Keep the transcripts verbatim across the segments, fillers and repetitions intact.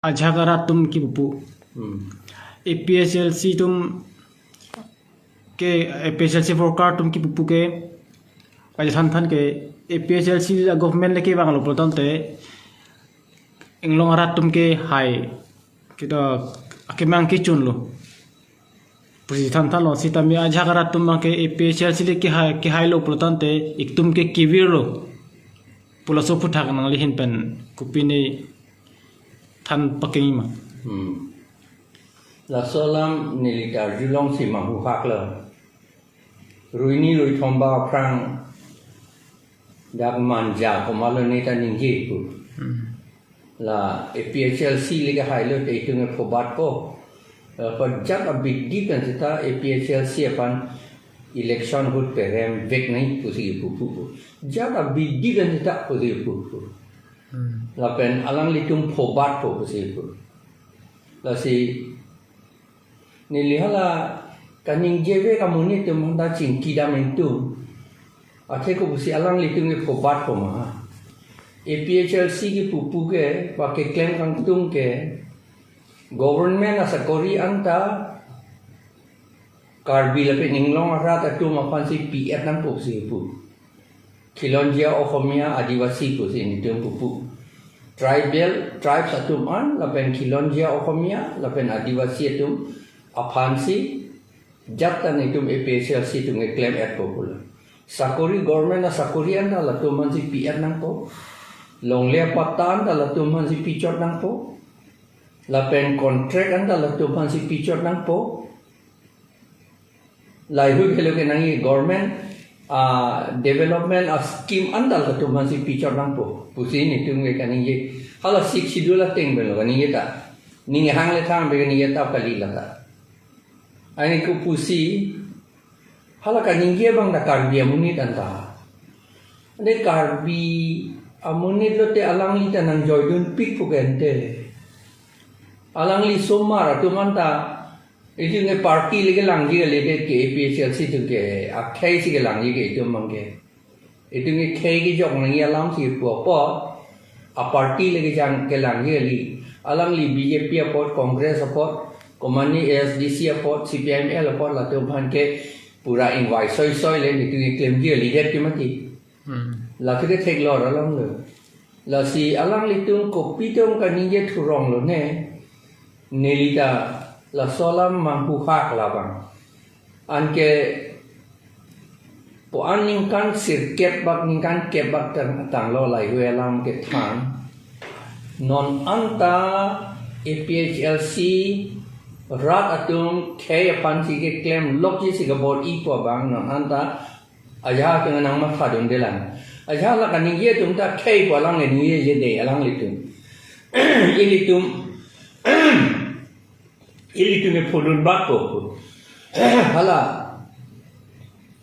ajahak arat atum kipupu. Hmm. A P H L C atum ke, A P H L C worker atum kipupu ke, kachethan than ke, A P H L C a government le kevanglo pulotangte, inglong arat atum ke hai, kita akemang kechunlo. Pusi than thanlo, sitame ajahak arat atum abang ke A P H L C le kehai, kehailo pulotangte, itum ke kevirlo. Pu laso aphuthak nangli ahin pen kopine than pakeng ma? Hmm. Laso alam neli ta arjulongsi manghuhak lo. Ruini ruithom ba aphrang dak Manja komatlo neta ningje pu. Hmm. La A P H L C le kehailo te itum ke phobatpo. Eh, pajat abidi pen seta A P H L C aphan election ahut perem vek nangji pusi pupu pu. Jat abidi pen seta pusi pupu. Hmm. Lapen alanglitum phobatpo pusi pu. Lasi neli hala kaningje ave amonit atum aphanta chingki dam ingtung. Athe kopusi alanglitum ke phobatpo ma? A P H L C kipupu ke, ba keklem kangtung ke, government asakori anta Karbi lapen inglong arat atum aphansi pi-et nangpo pusi pu. Khilonjia Okhomia Adivasi pusi nelitum pupu. Tribal, tribes atum an, lapen Khilonjia Okhomia, lapen Adivasi atum aphansi jat ta nelitum A P H L C atum keklem-etpo pulo. Sakori, government asakori anta latum aphansi pi-et nangpo. Longle apatta anta latum aphansi pichot nangpo. Lapen contract anta latum aphansi pichot nangpo. Laheihui kelo ke nangji government, ah, development, ah, scheme anta latum aphansi pichot nangpo pusi nelitum ke kaningje. Hala Sixth Schedule ateng pen lo kaningje ta. Ning hang le thang pen kaningje ta kali lata. Ani kopusi hala kaningje abang ta Karbi amonit anta. Ante Karbi amonit lote alangli ta nangjoidunpikpo ke ante. Alangli asomar atum anta, itum ke party le kelangji kalidet ke A P H L C atum ke, akhei si kelangji ke itum abang ke. Itum ke khei kejok nangji alamsi pu apot, aparty le kejang kelangji kali. Alangli B J P apot, Congress apot, komane A S D C apot, C P I M L apot, latum aphan ke pura ingvai soisoi le, itum ke klemji kalidet ke mati. Hmm. Lake theklor alam lo. Lasi alanglitum kopi atum kaningje thurong lo ne. Neli ta laso alam manghuhak labang. Anke pu an ningkan sirkep bak ningkan kep bak tang, tanglo laheihui alam kethan. Non anta A P H L C rat atum khei aphansi keklem lokji si kabor-ipo abang non anta ajahak atum nangmathadunde lang. Ajahak la kaningje atum ta khei pu alang ningjeje de alanglitum. Ilitum, ilitum ke phodun batpo. Hala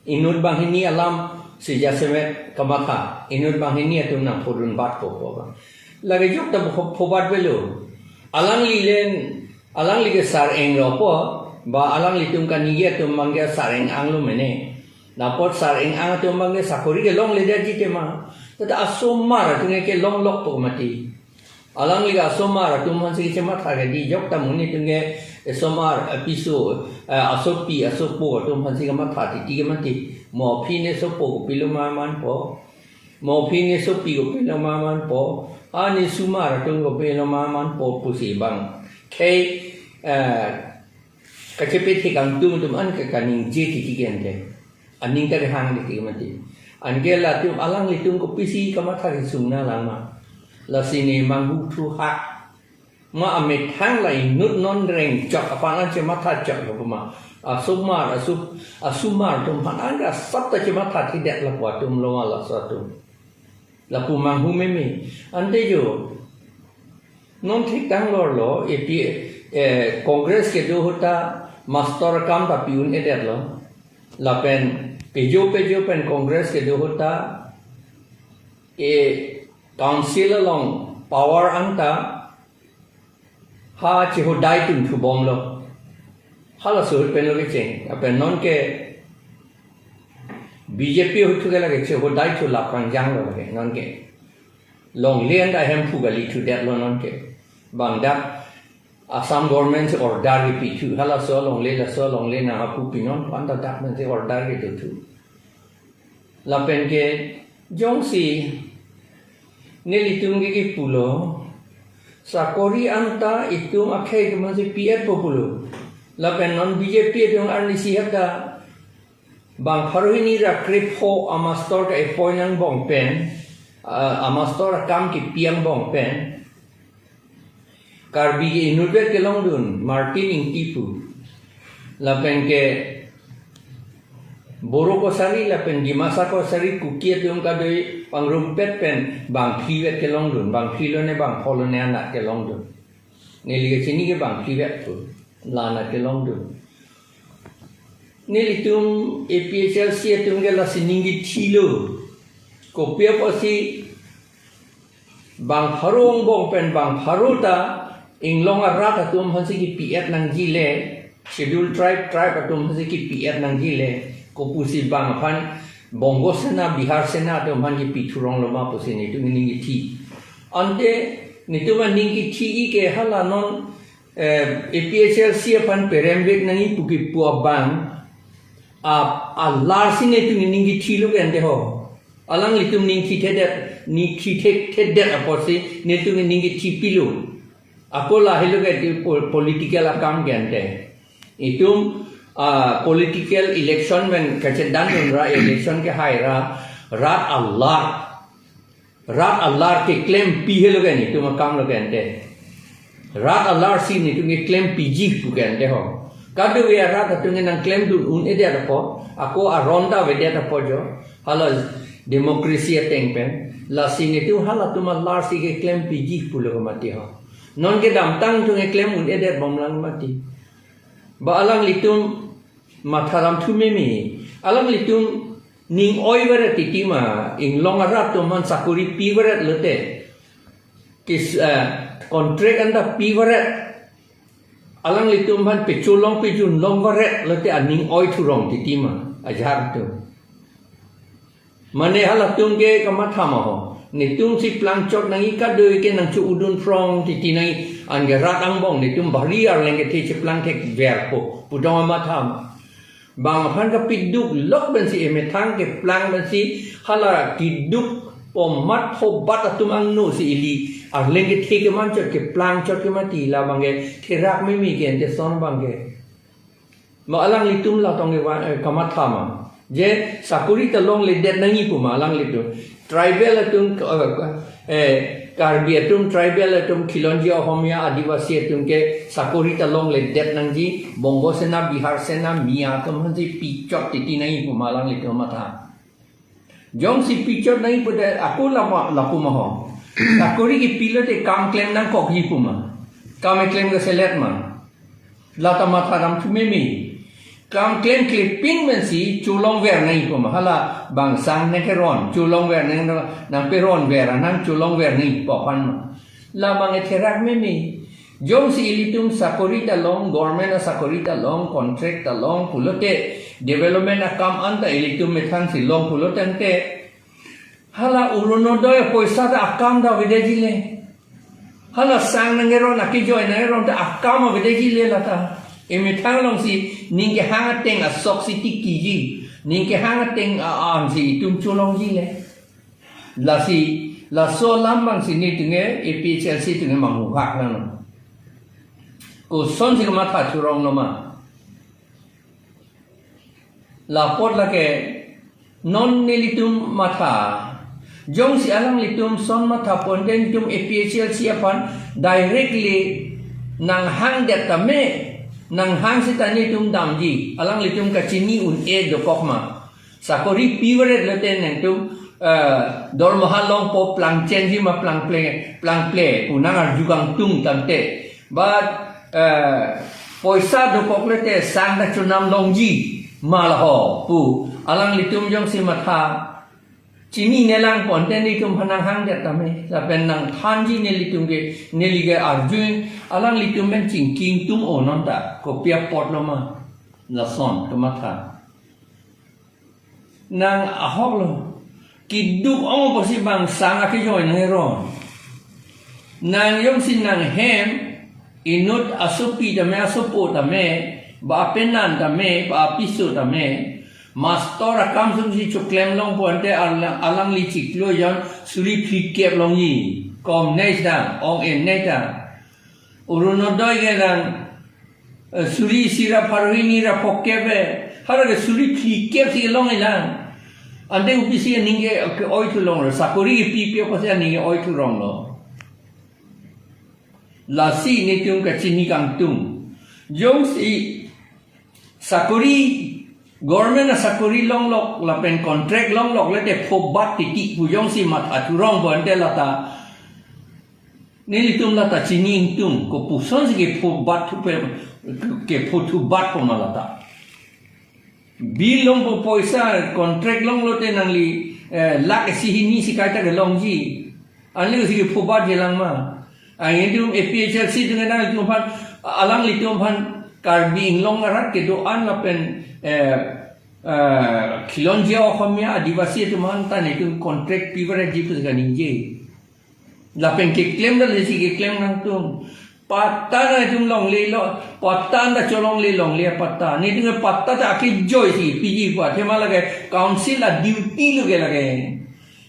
inut banghini alamsi jasemet kamatha. Inut banghini atum nangphodun batpo pu abang. Lake jok ta pho-, phobat avelo. Alangli len, alangli ke sar-englo pu, ba alanglitum kaningje atum abang ke sar-eng-anglo mene. Lapot sar-eng-ang atum abang ke sakori kelongledetji tema. Tata asomar atum ke longlokpo mati. Alangli ke asomar atum aphansi chematha kedi jok ta monit atum ke asomar, eh, piso, eh, asopi, asopo atum aphansi kamatha titi ke mati. Mo aphi ne sopo kopilo ma manpo. Mo aphi ne sopi kopilo ma manpo. Ani asomar atum kopilo ma manpo pusi abang. Khei, eh, kachepathek kangtung atum an ke kaningje titi ke ante. Aning ta kehang titi mati. Anke latum alanglitum kopisi kamatha kesung nanglang ma. Lasi ne manghu thuhak. Ma amethang la inut non rengchok aphan an chematha choklo ma. Asomar, aso-, asomar atum aphan an ke asap ta chematha thidetlo pu atum lo ma laso atum. Lapu manghu meme. Ante jo. Non thik tang lorlo, A P, eh, Congress kedo ahut ta master akam ta pi-un-edetlo. Lapen pejo pejo pen Congress kedo ahut ta, eh, council along power anta ha chehodai atum thubomlo. Halaso ahut pen lo kecheng. Lapen nonke B J P ahut thu ke lake chehodai thu laprang janglo lake nonke. Longle anta hemphu kali thudetlo nonke. bang dak Assam government si order kepithu, halaso alongle, laso alongle nangpu pinon, anta dak pensi order kedothu. Lapen ke jongsi nelitum ke kipulo, sakori anta itum akhei ke mansi P F po pulo. Lapen non B J P atum arnisi hata bang pharo hini ra krepho amastor ke-appoint angbong pen, ah, amastor akam kepi angbong pen Karbi ke inutvet kelongdun, Martin Engti pu. Lapen ke Boro kosari lapen Dimasa kosari Kuki atum kadoi pangrumpet pen bang phlivet kelongdun, bang phli lone bang pho lone anat kelongdun. Neli kachini ke bang phlivet pu, la anat kelongdun. Nelitum A P H L C atum ke lasi ning kethilo. Kopi apotsi bang pharo angbong pen bang pharo ta inglong arat atum aphansi kepi-et nangji le, Scheduled Tribe, tribe atum aphansi kepi-et nangji le, kopusi bang aphan Bongo Sena, Bihar Sena atum aphan kepi thurong lo ma pusi netum ning kethi. Ante netum aning kethi-i ke hala non, eh, A P H L C aphan peremvek nangji pu kipu abang, a, alarsi netum ning kethilo ke ante ho. Alanglitum ning kethi thedet, ning kethi the-, thedet apotsi netum ning kethi pilo. Ako lahelo ke di pol-, political akam ke ante. Itum, ah, political election pen kachedandun ra, election kehai ra, rat alar, rat alar keklempi helo ke netum akam lo ke ante. Rat alarsi netum keklempiji pu ke ante ho. Kadokave arat atum ke nangklemdun un-edet apot, ako aron ta avedet apot jo. Hala democracy ateng pen. Lasi netum halatum alarsi keklempiji pulo ke mati ho. Non kedamtang atum keklem un-edet bomlang mati. Ba alanglitum matha damthu meme. Alanglitum ning oi varet titi ma, inglong arat atum aphan sakori pi varet lote, kis, eh, contract anta pi varet, alanglitum aphan pecholong pejun long varet lote aning oi thurong titi ma, ajahak atum. Mane halatum ke kamatha ma ho. Netumsi plangchot nangji, kadokave ke nangcho-udun phrong titi nangji, anke rat angbong netum bari arleng kethe cheplang thekverpo pu tong amatha ma. Bang aphan kapiduk lok pensi emethang keplang pensi hala kiduk pomat phobat atum angno si ili arleng kethe kemanchot keplangchot ke mati, labang ke therak meme ke ante son abang ke. Ma alanglitum la tong ke wa-, eh, kamatha ma. Je sakori ta longledet nangji pu ma alanglitum. Tribal atum, eh, eh, Karbi atum, tribal atum, Khilonjia, Ohomia, Adivasi atum ke sakori ta longledet nangji, Bongo Sena, Bihar Sena, Miya atum aphansi pichot titi nangji pu ma alanglitum matha. Jongsi pichot nangji pulote ako lama lapu ma ho. Sakori kepi lote kam klem nangkokji pu ma. Kam keklem keselet ma. La ta matha damthu meme. Kam klemkle pin pensi cholongver nangji pu ma. Hala bang sang nangkeron, cholongver nang, nangperonver, nangcholongver nangji pu aphan ma. Labang ke therak meme. Jongsi ilitum sakori ta long, government asakori ta long, contract ta long pulote, development akam anta ilitum methangsi long pulote ante, hala Orunodoi apoisa ta akam ta avedetji le. Hala sang nangkeron, akejoi nangkeron ta akam avedetji le lata. Emethang alongsi ning kehang ateng asoksi tikiji, ning kehang ateng a-ansi itum cholongji le. Lasi, laso alam abangsi netum ke A P H L C atum ke manghuhak nang. Kosonsi kamatha thurong lo ma. Lapot lake non nelitum matha. Jongsi alanglitum son matha ponte netum A P H L C aphan directly nanghangdet tame, nanghang seta netum damji. Alanglitum kachini un-e dokok ma. Sakori pi varet lote nangtum, eh, dormoha longpo plangchenji ma plangple, plangple pu nang arju kangtung tangte. But, eh, poisa dokok lote sang ta chonam longji ma laho pu alanglitum jongsi matha chinine lang ponte netum aphan nanghangdet tame. Lapen nangthanji nelitum ke, neli ke arju, alanglitum pen chingki ingtung-o non ta. Kopi apot lo ma. Lason kamatha. Nang ahok lo. Kiduk ong apotsi bang sang akejoi nangkeron. Nang jongsi nanghem, inut asopi tame, asopo tame, ba apenan tame, ba apiso tame, mastor akam sumsi choklem longpo ante alang, alangli chiklo jon suri phlikep longji. Kom nei ta, ong en nei ta. Orunodoi ke nang, eh, suri isi ra pharo hini ra phokep eh. Hara ke suri phlikep si longji lang. Ante U P C aning ke, ke-oi thu longlo. Sakori kepi pi apotsi aning ke-oi thu longlo. Lasi netum kachini kangtung. Jongsi sakori, government asakori longlok lapen contract longlok le te phobat titi pu jongsi matha thu longpo ante lata, nelitum lata chini ingtung, kopusonsi kephobat thupe, kepho thubatpo ma lata. Bill longpo poisa, contract longlo te nangli, eh, lakh isi hini si kaita kelongji. Anli si kephobatji lang ma. Anke netum A P H L C atum nangtum aphan, alanglitum aphan Karbi Anglong arat kedo-an lapen, eh, eh, khilonjia Oxomiya Adivasi atum aphan ta netum contract piverji pusi kaningje. Lapen keklem ta lesi keklem nangtum. Patta nangtum longlelo, patta ta cholongle longle patta. Netum patta ta akejoi si piji pu athema lake council a-duty lo ke lake.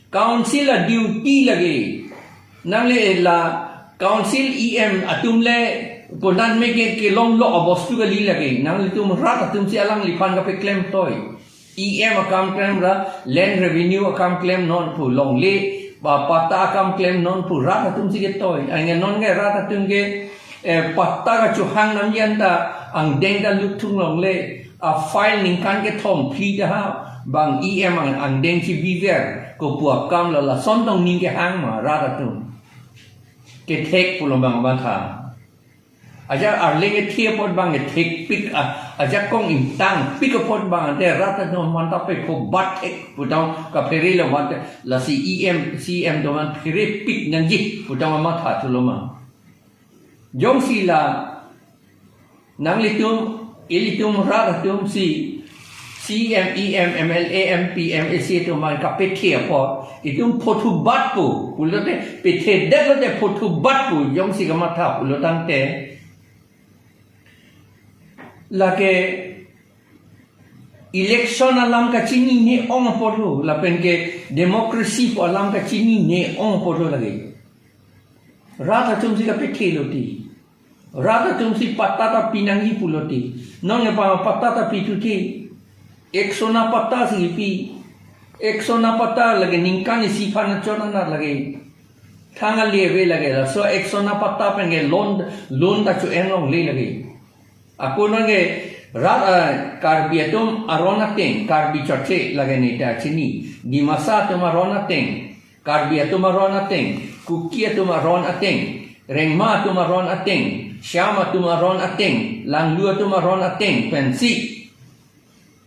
Council a-duty lake. Nangle la council E M atum le konat me ke kelonglo abostu kali lake. Nanglitum rat atum si alangliphan kapeklem toi. E M akam klem ra, land revenue akam klem non pu longle, ba patta akam klem non pu rat atum si ketoi. Anke non ke rat atum ke, eh, patta kachohang namji anta angdeng ta lutthung longle, a-file ningkan kethom phli ta ha, bang E M ang, angdeng chibiver, kopu akam la lason tong ning kehang ma rat atum. Kethek pulo bang matha. Ajak arleng ethi apot bang ethekpik a, ajakong ingtangpik apot bang ante rat atum aphan ta pephobat thek putang kaphere lo mate lasi E M, C M atum aphan pherepik nangji putang matha thulo ma. Jongsi la nanglitum, ilitum rat atum si C M, E M, M L A, M P, M A C atum aphan kapethe apot, itum pho thubatpo pulote, pethedet lote pho thubatpo, jongsi kamatha pulo tangte. Lake election alam kachinine-ong apotlo, lapen ke democracy pu alam kachinine-ong apotlo lake. Rat atum si kapethe lo ti. Rat atum si patta ta pinangji pulo ti. Non ne pa patta ta pi thu ti. Ek sona patta si pi. Ek sona patta lake ningkan isi aphan chot anat lake. Thang ale ave lake laso ek sona patta pen ke loan, loan ta cho-en longle lake. Ako nang ke rat, ah, Karbi atum aron ateng, Karbi chotche lake ne ta chini. Dimasa atum aron ateng, Karbi atum aron ateng, Kuki atum aron ateng, Rengma atum aron ateng, Shyam atum aron ateng, Langlu atum aron ateng pensi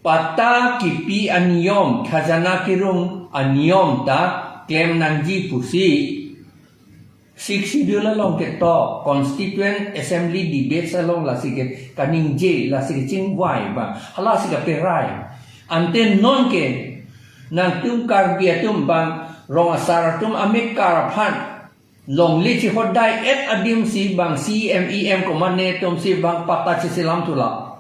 patta kipi aniyom, khajana kirung aniyom ta klem nangji pusi Sixth Schedule along ketok, Constituent Assembly debates along lasi ke kaningje, lasi kechingvai bang, halasi kaperai. Ante non ke nangtum Karbi atum bang rong asar atum amekar aphan longle chihodai-et adim si bang C M, E M komatne atum si bang patta cheselam thula.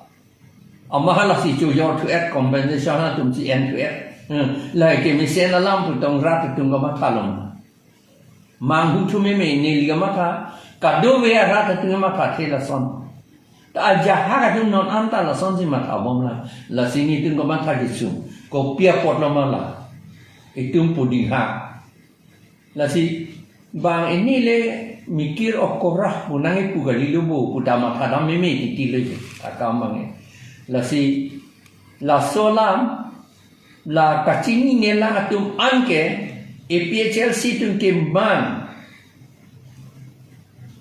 Ama halasi chojor thu-et, compensation atum si en thu-et. Hmm. Lahai kemesen alam putong rat atum kamatha lom. Manghu thu meme neli kamatha, kadokave arat atum kamatha the lason. Ta ajahak atum non anta lason si matha bom la. Lasi netum kamatha kesung. Kopi apotlo ma la. Itum puding ha. Lasi bang ini le mikir okorah pu nangkepu kali lo bo pu ta matha dam meme titi lo je. Akam bang e. Lasi laso alam la kachinine lang atum anke A P H L C atum ke bang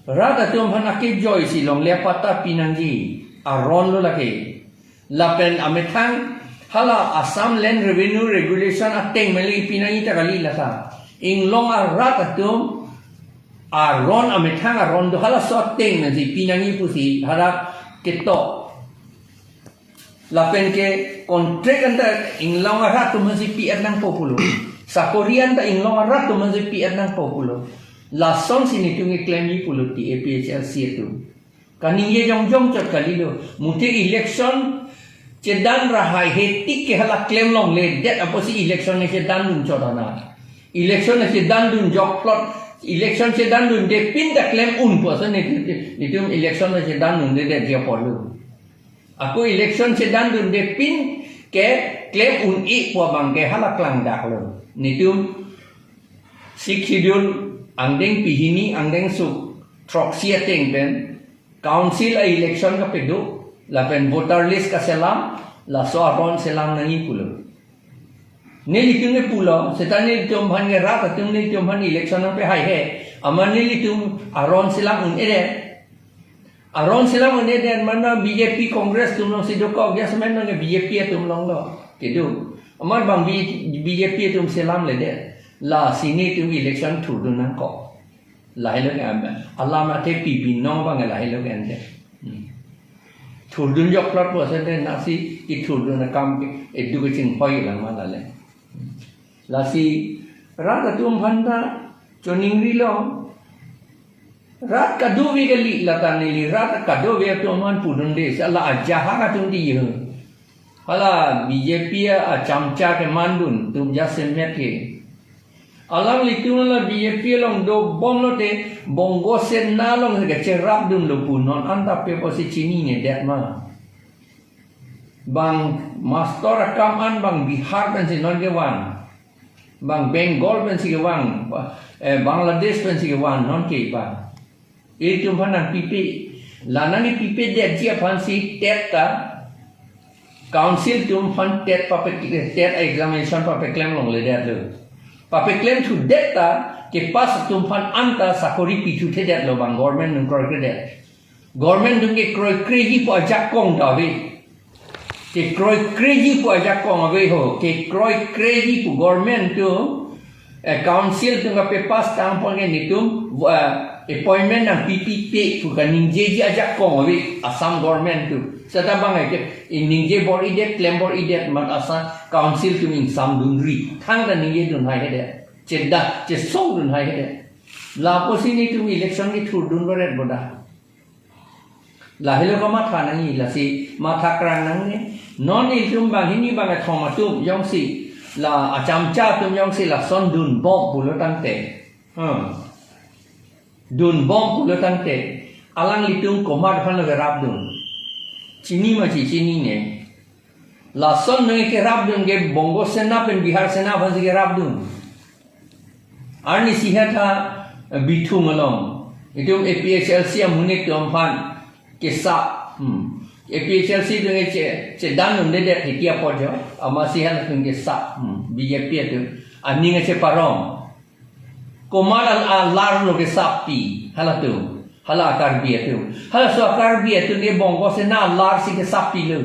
rat atum aphan akejoi si longle patta pinangji aron lo lake. Lapen amethang hala Assam Land Revenue Regulation ateng meli pinangji ta kali lata. Inglong arat atum aron amethang aron do halaso ateng meli pinangji pusi hala ketok. Lapen ke contract anta inglong arat atum si pi-et nangpo pulo. Sakori anta inglong arat atum si pi-et nangpo pulo. Lasonsi netum keklemji pulo ti A P H L C atum. Kaningje jongjong chot kalilo. Muthe election chedan ra haihe tik ke hala klem longledet apotsi election ne chedandun chot ana. Election ne chedandun jokplot. Election chedandunde pin ta klem un pu ason netum, netum election ne chedandundedet ji apotlo. Ako election chedandunde pin ke klem un-e pu abang ke hala klangdaklo. Netum Sixth Schedule angdeng pehini angdeng suk throksi ateng pen council a-election kapado lapen voter list kaselam, laso aron selam nangji pulo. Nelitum ke pulo, seta nelitum aphan ke rat atum nelitum aphan election nangpehaihe, amat nelitum aron selam un-edet. Aron selam un-edet, mana B J P Congress atum alongsi dokok, ya semen nang B J P atum alonglo. Kedo. Amat bang B-, B J P atum selamledet. Lasi netum election thurdun nangkok. Lahelo ke am-, alam athe pi binong abang lahelo ke ante. Hmm. Thurdun jokplot pu ason te nasi kethurdun akam ke edu kachinghoi lang ma lale. Lasi rat atum aphan ta choningrilo. Rat kadokave kali lata neli rat kadokave atum aphan pudunde, sala ajahak atum ti ho. Hala B J P achamcha kemandun atum jasemet ke. Alanglitum hala B J P along dobomlote Bongo Sena along kacherapdunlo pu non anta pe apotsi chininedet ma. Bang mastor akam an bang Bihar pensi non kevang. Bang Bengal pensi kevang. Eh, Bangladesh pensi kevang non ke bang. Itum aphan nangpipe. La nangkipipedetji aphansi TET ta. Council atum aphan TET pape-, TET examination papeklem longledetlo. Papeklemthudet ta kepass atum aphan anta sakori pithudetlo bang government nangkroikredet. Government atum kekroikreji pu ajakong ta ave. Kekroikreji pu ajakong ave ho. Kekroikreji pu government atum, eh, council atum kapepass tangpon ke netum, eh, appointment nangpipipe pu kaningjeji ajakong ave. Assam government atum. Seta bang ke, iningje bor-idet, klem bor-idet, mat Assam council atum ingsamdunri. Thangta ningjedun haihedet. Cheda, chesongdun haihedet. Lapusi netum election kethurdun varet boda. Lahelo kamatha nangji, lasi matha krang nangne. Non itum banghini bangkethom atum jongsi, la achamcha atum jongsi lason dunbom pulo tangte. Hmm. Dunbom pulo tangte. Alanglitum komat aphanlo kerapdun. Chini ma chichinine. Lason nangkerapdun ke Bongo Sena pen Bihar Sena aphansi kerapdun. Arnisi hetha, eh, Bithung along. Itum A P H L C amonit atum aphan kesap. Hmm. A P H L C atum ke che, chedandundedet hiti apot jo. Amatsi halatum kesap. Hmm. B J P atum. Aning cheparong. Komat al-, alarlo kesappi. Halatum. Hala Karbi atum. Halaso Karbi atum ke Bongo Sena alarsi kesappilo.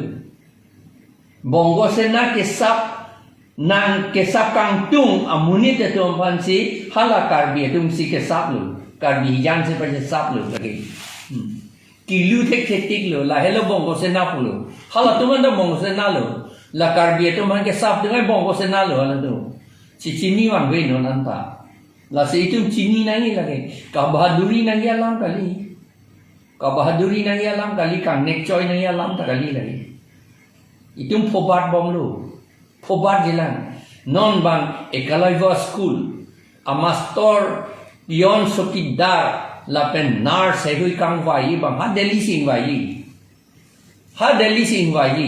Bongo Sena kesap nangkesap kangtung amonit atum aphansi hala Karbi atumsi kesaplo. Karbi hijan si pachesaplo lagi. Hmm. Kilu thekthetiklo, lahelo Bongo Sena pulo. Halatum anta Bongo Senalo. La Karbi atum aphan kesap dungai Bongo Senalo halatum. Si chini vangve non anta. Lasi itum chini nangji lagi. Kabahaduri nangji alam kali. Kabahaduri nangji alam kali, kangnekchoi nangji alam ta kali lagi. Itum phobat bomlo. Phobatjilang. Non bang Ekalavya School amastor peon chowkidar lapen nurse heihui kangvai bang ha Delhi si ingvai. Ha Delhi si ingvai.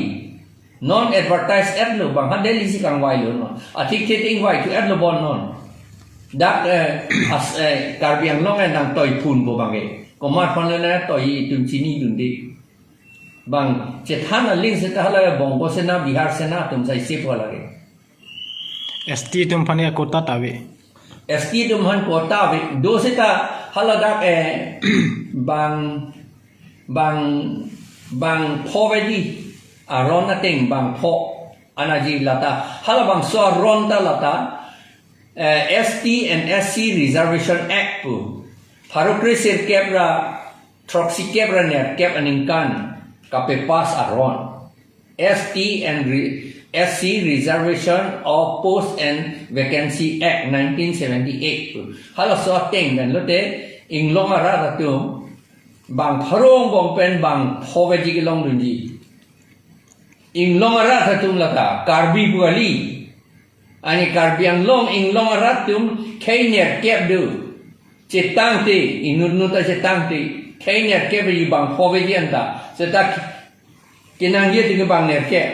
Non advertise-etlo bang ha Delhi si kangvailo non. Athik thit ingvaithu-etlo bon non. Dak, eh, as, eh, Karbi Anglong, eh, nangtoiphunpo bang ke. Komat aphanlo nangtoi itum chinidunde. Bang chethan aling seta hala Bongo Sena, Bihar Sena atum saise po lagi. S T atum aphan ya quota ta ave. S T atum aphan quota ave. Do seta hala dak, eh, bang, bang, bangpho vedi. Aron ateng bangpho. Anaji lata. Halabangso aron ta lata. Eh, S T and S C Reservation Act pu. Pharo kre sirkep ra throksikep ra nerkep aningkan kapepass aron. S T and re-, S C Reservation of Post and Vacancy Act nineteen seventy-eight pu. Halaso ateng pen lote inglong arat atum bang pharo angbong pen bang pho veji kelongdunji. Inglong arat atum lata Karbi pu kali. Ani Karbi Anglong inglong arat atum khei nerkep do. Chetangte, inut nut ta chetangte, khei nerkep ji bang pho veji anta. Seta kenangji atum ke bang nerkep,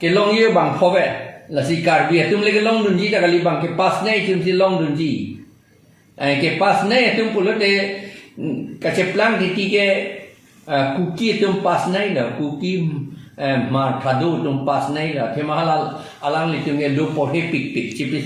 kelongji bang pho ve. Lasi Karbi atum le kelongdunji ta kali, bang kepasnei atum si longdunji. Eh, kepasnei atum pulote, mm, kacheplang titi ke, eh, Kuki atum pasnei lo, Kuki, eh, Hmar Thadou atum pasnei lo, athema hala alanglitum ke lo porhe pikpik, chepi,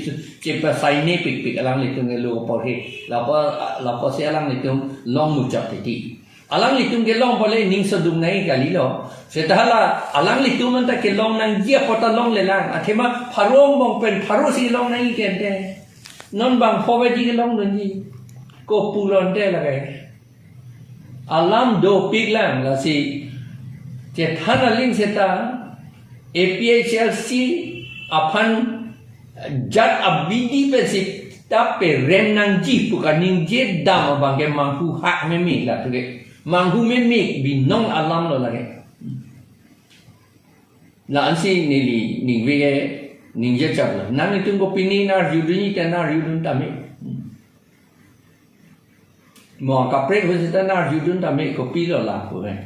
chepasaine pikpik alanglitum ke lo porhe. Lapu, lapusi alanglitum long muchot titi. Alanglitum kelong pole ning sodung nai kali lo. Seta hala alanglitum anta kelong nangji apot ta longlelang. Athema pharo angbong pen pharo si long nai kente. Non bang pho veji kelongdunji. Ko pulonte lake. Alam dopiklang lasi. Chethan aling seta A P H L C aphan jat abidi pensi ta perem nangji pu kaningje dam abang ke manghu hak meme la tuke. Manghu meme binong alam lo lake. La ansi neli ningve ke ningje chak lo. Nanglitum kopine nang arjudunji te nang arjudun tame. Mo kaprek ho seta nang arjudun tame kopilo lapu eh.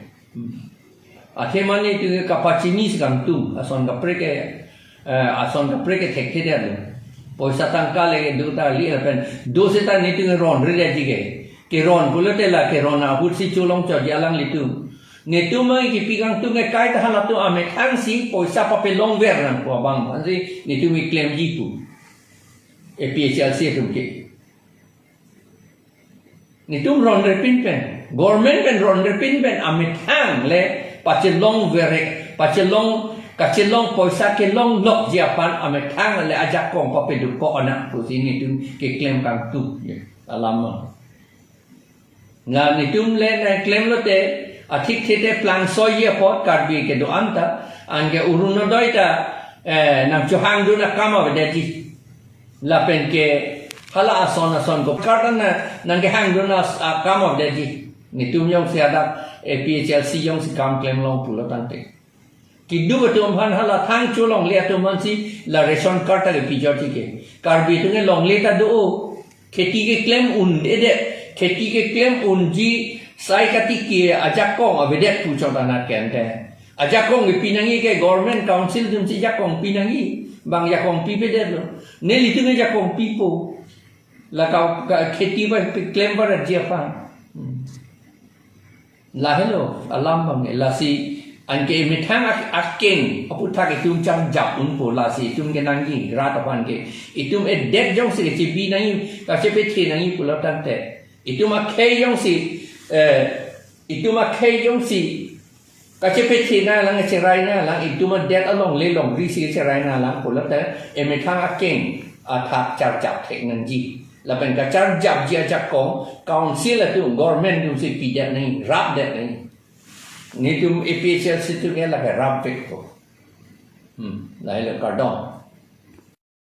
Athema netum kapachini si kangtung, ason kaprek ke, eh, ason kaprek ke thekthe det lo. Poisa tangka le do ta li pen. Do seta netum ronre detji ke. Keron pulote la keron ahut si cholong chotji alanglitum. Netum mai kipi kangtung ke kaita halatum amethang si poisa papelongver nangpo abang. Ansi netum keklemji pu. A P H L C atum ke. Netum ronrepin pen, government pen ronrepin pen amethang le pachelongver, pachelong, kachelong poisa kelonglokji aphan amethang le ajakong papeduko anak pusi netum keklem kangtung. Alam. Na netum le nangklem lote, athik thete plangsoiji apot Karbi kedo-an ta, anke Orunodoi ta, eh, nangchohangdun akam avedetji. Lapen ke hala ason ason ko kartan na nangkehangdun as-, akam avedetji. Netum jongsi hadak A P H L C jongsi kam klemlong pulo tangte. Keduk atum aphan hala thang cholongle atum aphansi la ration card ta kepijorji ke. Karbi atum ke longle ta do-o. Kheti keklem un-edet. Kheti keklem unji sai katiki ajakong avedet pu chot anat kente. Ajakong kepi nangji ke government council atumsi jakong pi nangji. Bang jakong pipedet lo. Nelitum ke jakong pipo. La ka, ka kheti ba keklem ba raji aphan. Hmm. Lahelo alam bang lasi anke emethang ak-, akeng aputhak itum chang jap unpo lasi itum kenangji rat aphan ke. Itum edet jongsi kechebi nangji, kachepethe nangji pulo tangte. Itum akhei jongsi, eh, itum akhei jongsi kachepethe nanglang, cherai nanglang, itum adet alongle longri si cherai nanglang pulote emethang akeng athak charjap thek nangji. Lapen kacharjapji ajakong, council atum, government atumsi pidet nangji, rapdet nangji. Netum A P H L C atum ke lake rapvekpo. Hmm, lahelo kardom.